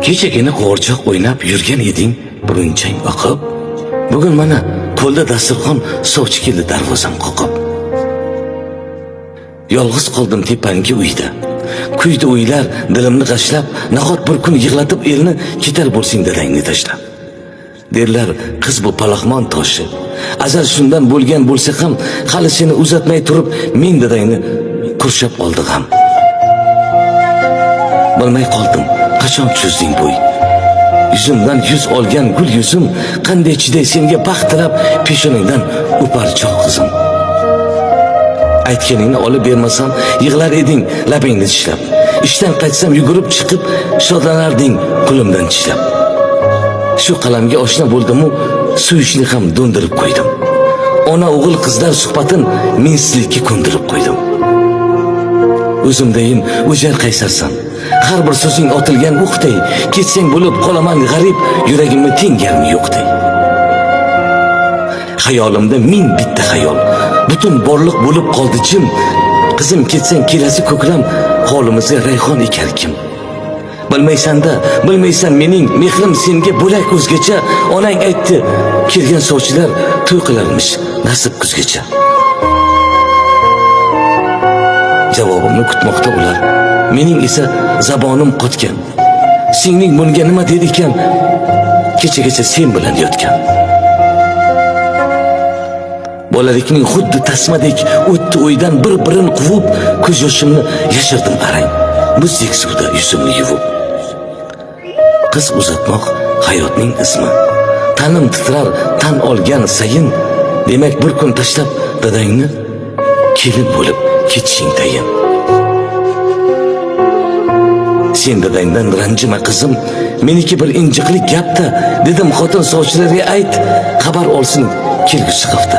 Kechagina qo'g'irchoq o'ynab yurgan eding, burunchang oqib. Bugun mana qo'lda dasturxon, sovchi keldi darvozam qoqib. Yolg'iz qoldim tepangi uyda. Kuydi o'ylar dilimni g'ashlab, nahot bir kun yig'latib elni ketar bo'lsang dadangni tashlab. Derlar qiz bu palaxmon toshi. Azal shundan bo'lgan bo'lsa ham, hali seni uzatmay turib men dadangni qurshab oldi g'am. Bilmay qoldim qachon cho'zding bo'y. Yuzimdan yuz olgan gul yuzim qanday chiday senga baxt tilab peshonangdan o'par cho'g' qizim. Aytganingni olib bermasam yig'lar eding labingni tishlab. Ishdan qaytsam yugurib chiqib shodlanarding qo'limdan tishlab. Shu qalamga oshna bo'ldimu suyishni ham do'ndirib qo'ydim. Ona o'g'il qizlar suhbatin mensizlikka ko'ndirib qo'ydim. O'zimdayin o'jar qaysarsan. Har bir so'zing otilgan o'qday, ketsang bo'lib qolaman g'arib, yuragimni teng yarmi yo'qday. Xayolimda ming bitta xayol, butun borliq bo'lib qoldi jim. Qizim ketsang kelasi ko'klam holimizga rayhon ekar kim? Bilmaysan-da, bilmaysan mening mehrim senga bo'lak o'zgacha. Onang aytdi, kelgan sovchilar to'y qilarmish nasib kuzgacha. Javobimni kutmoqda ular. Mening esa zabonim qotgan. Singling bunga nima dedi ekan? Kechagacha sen bilan yotgan. Bolalikning xuddi tasmadek o'tdi o'ydan bir-birini quvib, ko'z yoshimni yashirdim arang. Muzdek suvda yuzimni yuvib. Qiz uzatmoq hayotning ismi. Tanim titrar tan olgan sayin, demak bir kun tashlab dadangni kelin bo'lib ketishing tayin. Sen dadangdan ranjima qizim, meniki bir injiqlik gapda, dedim xotin sovchilarga ayt, xabar olsin kelgusi hafta.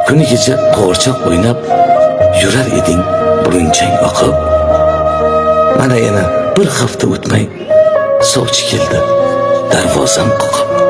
Kuni kecha qo'g'irchoq o'ynab yurar eding burunchang oqib. Mana yana bir hafta o'tmay sovchi keldi darvozam qoqib.